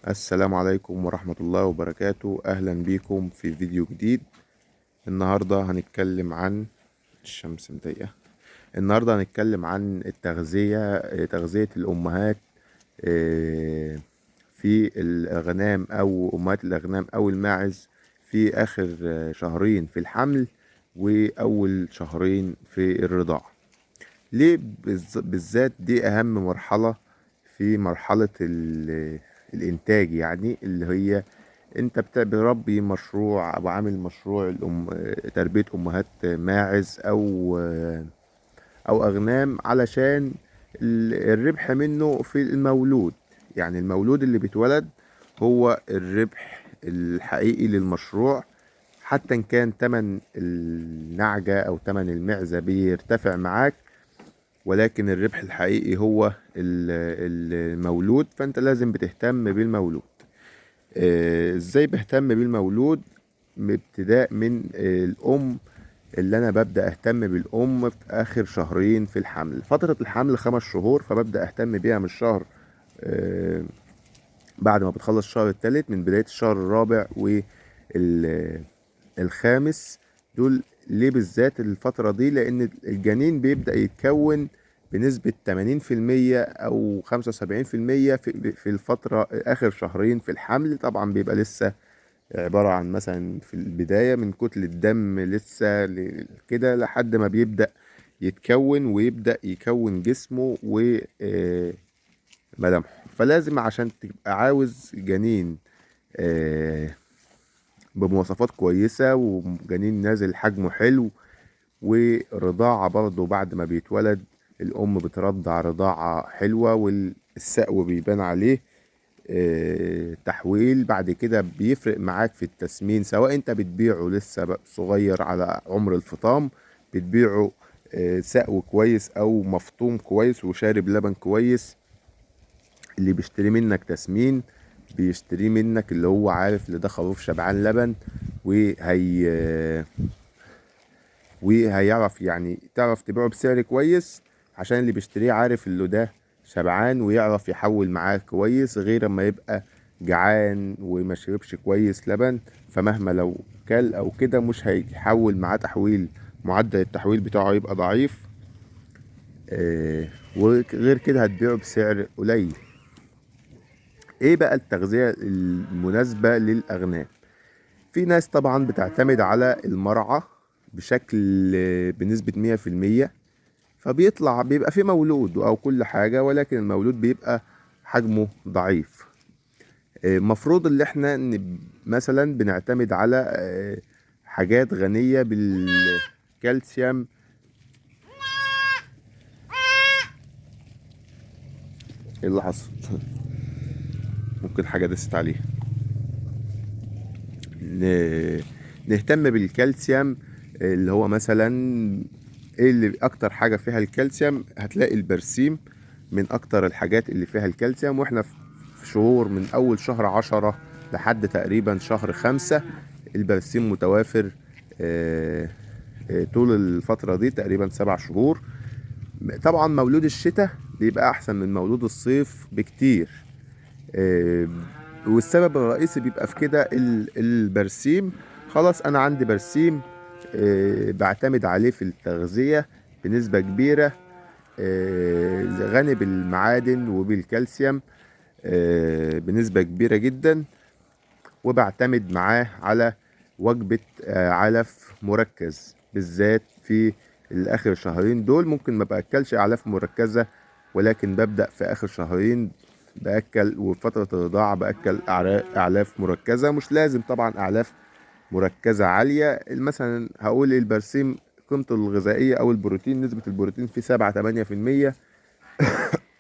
السلام عليكم ورحمة الله وبركاته. أهلا بيكم في فيديو جديد. النهاردة هنتكلم عن الشمس مضايقة. النهاردة هنتكلم عن التغذية، تغذية الأمهات في الأغنام أو أمهات الأغنام أو الماعز في آخر شهرين في الحمل وأول شهرين في الرضاعة. ليه بالذات دي أهم مرحلة في مرحلة الإنتاج، يعني اللي هي أنت بتربي مشروع أو عامل مشروع تربية أمهات ماعز أو أغنام علشان الربح منه في المولود. يعني المولود اللي بيتولد هو الربح الحقيقي للمشروع، حتى إن كان تمن النعجة أو تمن المعزة بيرتفع معاك، ولكن الربح الحقيقي هو المولود. فأنت لازم بتهتم بالمولود. إزاي بهتم بالمولود؟ ابتداء من الأم، اللي أنا ببدأ أهتم بالأم في آخر شهرين في الحمل. فترة الحمل 5 شهور، فببدأ أهتم بيها من الشهر، بعد ما بتخلص الشهر الثالث، من بداية الشهر الرابع والخامس. دول ليه بالذات الفترة دي؟ لأن الجنين بيبدأ يتكون بنسبة تمانين في المية أو خمسة وسبعين في المية في الفترة آخر شهرين في الحمل. طبعا بيبقى لسه عبارة عن مثلا في البداية من كتلة دم لسه كده، لحد ما بيبدأ يتكون ويبدأ يكون جسمه و، ملامحه. فلازم عشان تبقى عاوز جنين، بمواصفات كويسة وجنين نازل حجمه حلو، ورضاعة برضه بعد ما بيتولد الأم بترضع رضاعة حلوة والسقو بيبان عليه، تحويل بعد كده بيفرق معاك في التسمين، سواء انت بتبيعه لسه بقى صغير على عمر الفطام، بتبيعه، سقو كويس او مفطوم كويس وشارب لبن كويس. اللي بيشتري منك تسمين بيشتري منك اللي هو عارف اللي ده خروف شبعان لبن، وهيعرف تعرف تبيعه بسعر كويس، عشان اللي بيشتريه عارف اللي ده شبعان ويعرف يحول معاه كويس، غير اما يبقى جعان وما شربش كويس لبن، فمهما لو كل او كده مش هيحول معاه تحويل، معدل التحويل بتاعه يبقى ضعيف، وغير كده هتبيعه بسعر قليل. ايه بقى التغذية المناسبة للأغنام؟ في ناس طبعا بتعتمد على المرعى بنسبة مية في المية، فبيطلع بيبقى في مولود أو كل حاجة، ولكن المولود بيبقى حجمه ضعيف. المفروض اللي احنا مثلا بنعتمد على، حاجات غنية بالكالسيوم. ايه اللي حصل؟ ممكن حاجة دست عليها. نهتم بالكالسيوم، اللي هو مثلا ايه اللي اكتر حاجة فيها الكالسيوم؟ هتلاقي البرسيم من اكتر الحاجات اللي فيها الكالسيوم. واحنا في شهور من اول شهر 10 لحد تقريبا شهر 5 البرسيم متوافر، طول الفترة دي تقريبا 7 شهور. طبعا مولود الشتاء بيبقى احسن من مولود الصيف بكتير، والسبب الرئيسي بيبقى في كده البرسيم. خلاص انا عندي برسيم، بعتمد عليه في التغذية بنسبة كبيرة، غني بالمعادن وبالكالسيوم، بنسبة كبيرة جدا، وبعتمد معاه على وجبة، علف مركز. بالذات في الآخر شهرين دول ممكن ما بأكلش أعلاف مركزة، ولكن ببدأ في آخر شهرين بأكل، وفترة الرضاعة بأكل أعلاف مركزة. مش لازم طبعا أعلاف مركزة عالية، مثلا هقول البرسيم قيمته الغذائية أو البروتين، نسبة البروتين فيه سبعة تمانية في المية،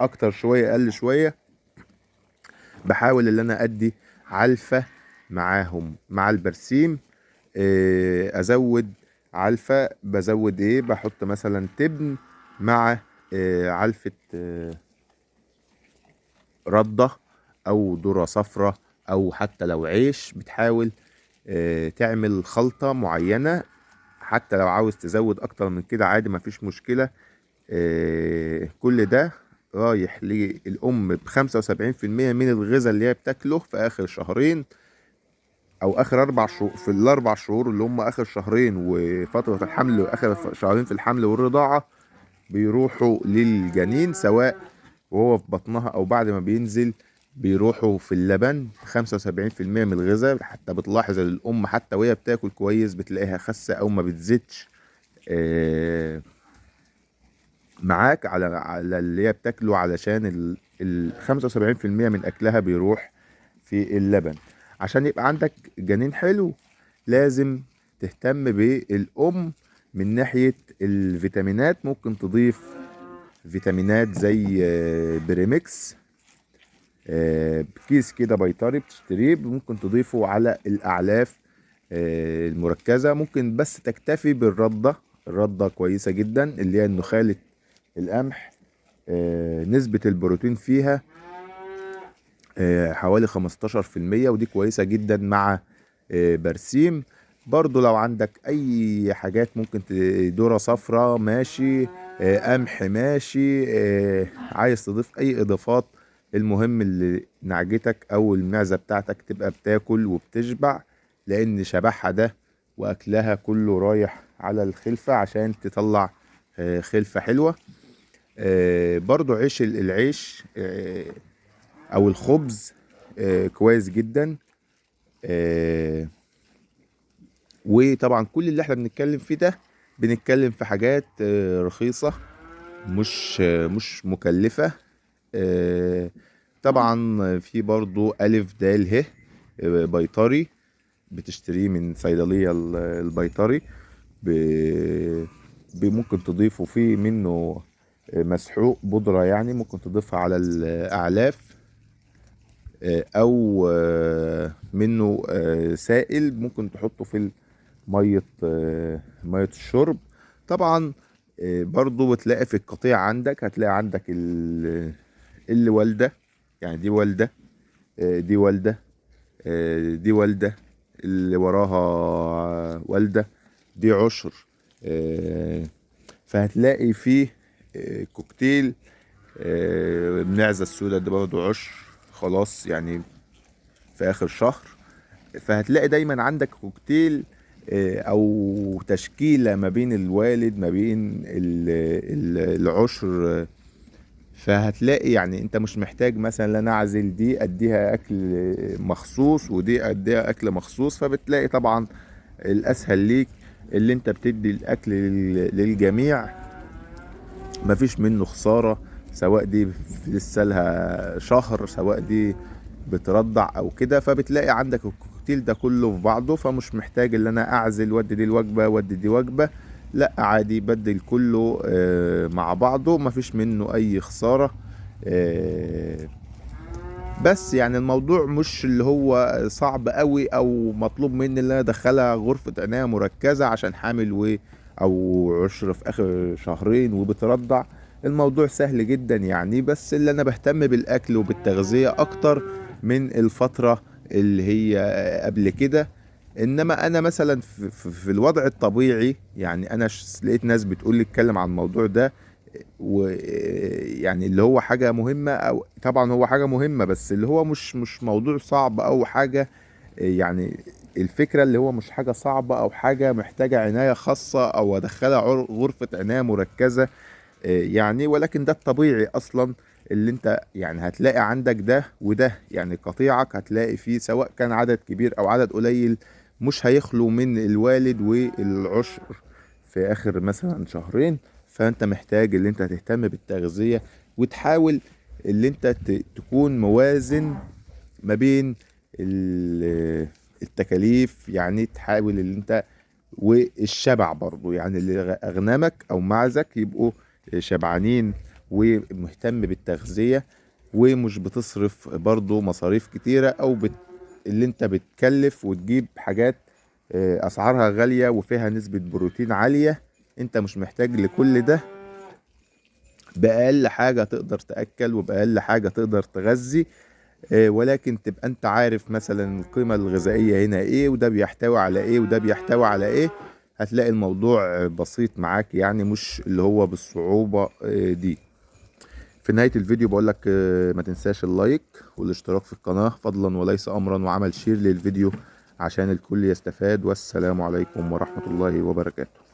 أكتر شوية أقل شوية. بحاول إن أنا أدي علفة معاهم مع البرسيم، أزود علفة. بزود إيه؟ بحط مثلا تبن مع، علفة، ردة أو ذرة صفرة، أو حتى لو عيش. بتحاول، تعمل خلطة معينة، حتى لو عاوز تزود أكتر من كده عادي مفيش مشكلة. كل ده رايح للأم ب75% من الغذاء اللي هي بتاكله في آخر شهرين أو آخر 4 شهور، في ال4 شهور اللي هم آخر شهرين وفترة الحمل وآخر شهرين في الحمل والرضاعة، بيروحوا للجنين سواء وهو في بطنها أو بعد ما بينزل، بيروحوا في اللبن 75% من الغذاء. حتى بتلاحظ الأم حتى وهي بتاكل كويس بتلاقيها خاسة أو ما بتزيدش معاك على اللي هي بتاكله، علشان ال 75% من أكلها بيروح في اللبن. عشان يبقى عندك جنين حلو لازم تهتم بالأم من ناحية الفيتامينات. ممكن تضيف فيتامينات زي بريمكس، كيس كده بيطري بتشتريه، ممكن تضيفه على الأعلاف المركزة. ممكن بس تكتفي بالردة، الردة كويسة جدا اللي هي النخالة القمح، نسبة البروتين فيها حوالي 15%، ودي كويسة جدا مع برسيم. برضو لو عندك اي حاجات ممكن ذرة صفراء ماشي، قمح ماشي، عايز تضيف اي اضافات، المهم اللي نعجتك او المعزة بتاعتك تبقى بتاكل وبتشبع، لان شبعها ده واكلها كله رايح على الخلفة عشان تطلع خلفة حلوة. برضو العيش او الخبز كويس جدا. وطبعا كل اللي احنا بنتكلم فيه ده بنتكلم في حاجات رخيصة، مش مكلفة. طبعا في برضو ألف دال ه، بيطري بتشتريه من صيدلية البيطري، ممكن تضيفه فيه منه مسحوق بودرة، يعني ممكن تضيفها على الأعلاف، أو منه سائل ممكن تحطه في مية الشرب. طبعا برضو بتلاقي في القطيع عندك، هتلاقي عندك اللي والدة، يعني دي والدة، دي والدة، دي والدة، اللي وراها والدة، دي عشر، فهتلاقي فيه كوكتيل، المعزة السوداء دي برضو عشر خلاص يعني في آخر شهر. فهتلاقي دايما عندك كوكتيل، أو تشكيلة ما بين الوالد ما بين العشر. فهتلاقي يعني انت مش محتاج مثلا لا انا اعزل دي اديها اكل مخصوص ودي اديها اكل مخصوص. فبتلاقي طبعا الاسهل ليك اللي انت بتدي الاكل للجميع، مفيش منه خسارة، سواء دي لسه لها شهر سواء دي بترضع او كده. فبتلاقي عندك الكوكتيل ده كله في بعضه، فمش محتاج ان انا اعزل وادي دي الوجبة وادي دي وجبة، لا عادي بدل كله مع بعضه، مفيش منه اي خسارة. بس يعني الموضوع مش اللي هو صعب قوي او مطلوب مني ان انا ادخلها غرفة عناية مركزة عشان حامل او عشر في اخر شهرين وبترضع. الموضوع سهل جدا يعني، بس اللي انا بهتم بالاكل وبالتغذية اكتر من الفترة اللي هي قبل كده. انما انا مثلا في الوضع الطبيعي، يعني انا لقيت ناس بتقول لي اتكلم عن الموضوع ده، ويعني اللي هو حاجة مهمة، او طبعا هو حاجة مهمة بس اللي هو مش موضوع صعب او حاجة، يعني الفكرة اللي هو مش حاجة صعبة او حاجة محتاجة عناية خاصة او ادخلها غرفة عناية مركزة، يعني ولكن ده الطبيعي اصلا اللي انت يعني هتلاقي عندك ده وده، يعني قطيعك هتلاقي فيه سواء كان عدد كبير او عدد قليل مش هيخلو من الوالد والعشر في اخر مثلا شهرين. فانت محتاج اللي انت تهتم بالتغذية وتحاول اللي انت تكون موازن ما بين التكاليف، يعني تحاول اللي انت والشبع برضو، يعني اللي اغنامك او معزك يبقوا شبعانين ومهتم بالتغذية ومش بتصرف برضو مصاريف كتيرة او اللي انت بتكلف وتجيب حاجات اسعارها غالية وفيها نسبة بروتين عالية. انت مش محتاج لكل ده، بأقل حاجة تقدر تأكل وبأقل حاجة تقدر تغذي، ولكن تبقى انت عارف مثلا القيمة الغذائية هنا ايه وده بيحتوي على ايه وده بيحتوي على ايه. هتلاقي الموضوع بسيط معاك، يعني مش اللي هو بالصعوبة دي. في نهاية الفيديو بقول لك ما تنساش ال like والاشتراك في القناة فضلا وليس أمرا، وعمل share للفيديو عشان الكل يستفاد. والسلام عليكم ورحمة الله وبركاته.